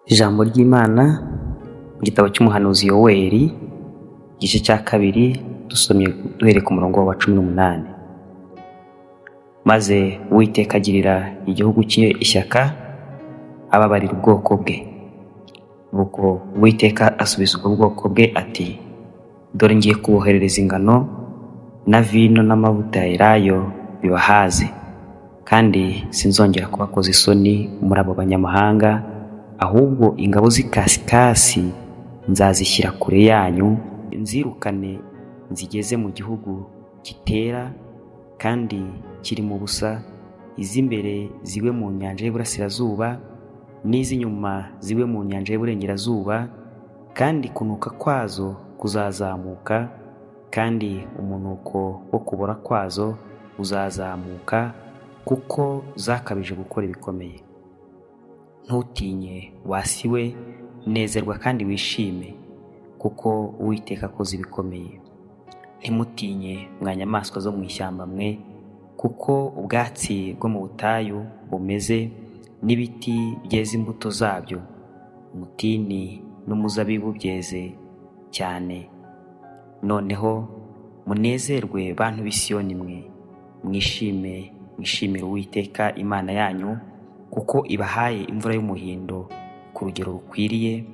Ijambo ry'Imana mu gitabo cy'umuhanuzi Yoweri, igice cya 2, dusomye duhereye ku murongo wa 18. Maze Uwiteka agirira igihugu cye ishyaka, ababarira ubwoko bwe. Nuko Uwiteka asubiza ubwo bwoko bwe ati: "Dore ngiye kuboherereza ingano na vino n'amavuta ya elayo bibahaze, kandi sinzongera kubakoza isoni muri abo banyamahanga, ahubwo ingabo z'ikasikasi nzazishyira kure yanyu, nzirukane nzigeze mu gihugu kitera kandi kirimo ubusa, iz'imbere zibe mu nyanja y'Iburasirazuba n'iz'inyuma zibe mu nyanja y'Iburengerazuba, kandi kunuka kwazo kuzazamuka, kandi umunuko wo kubora kwazo uzazamuka, kuko zakabije gukora ibikomeye. Ntutinye wa si we, nezerwa kandi wishime, kuko Uwiteka akoze ibikomeye. Ntimutinye mwa nyamaswa zo mu ishyamba mwe, kuko ubwatsi bwo mu butayu bumeze n'ibiti byeze imbuto zabyo, umutini n'umuzabibu byeze cyane. Noneho munezerwe bantu b'i Siyoni mwe, mwishime, mwishimire Uwiteka Imana yanyu, kuko ibahaye imvura y'umuhindo ku rugero rukwiriye,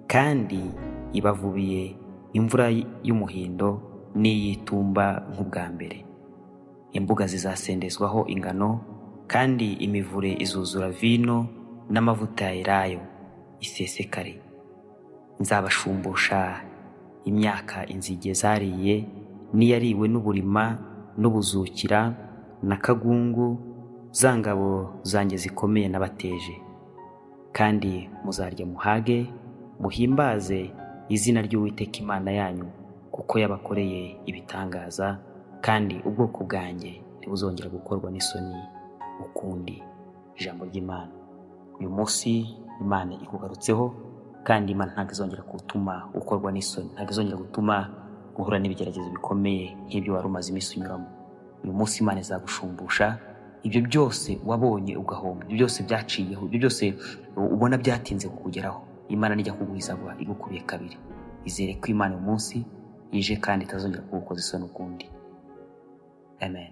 kandi ibavubiye imvura y'umuhindo n'iy'itumba nk'ubwa mbere. Imbuga zizasendezwaho ingano, kandi imivure izuzura vino n'amavuta ya elayo isesekare. Nzabashumbusha imyaka inzige zariye, n'iyariwe n'uburima n'ubuzukira na kagungu, za ngabo zanjye zikomeye nabateje. Kandi muzarya muhage, muhimbaze izina ry'Uwiteka Imana yanyu, kuko yabakoreye ibitangaza, kandi ubwoko bwanjye ntibuzongera gukorwa n'isoni ukundi." Ijambo ry'Imana uyu munsi, Imana ikugarutseho, kandi Imana ntabwo izongera gutuma ukorwa n'isoni, ntabwo izongera gutuma uhura n'ibigeragezo bikomeye nk'ibyo wari umaze iminsi unyuramo. Uyu munsi Imana izagushumbusha ibyo byose wabonye ugahomba, ibyo byose byaciyeho, ibyo byose ubona byatinze kukugeraho. Imana nijya kuguhiza igukubiye kabiri. Izere ko Imana uyu munsi ije kandi itazongera kugukoza isoni ukundi. Amen.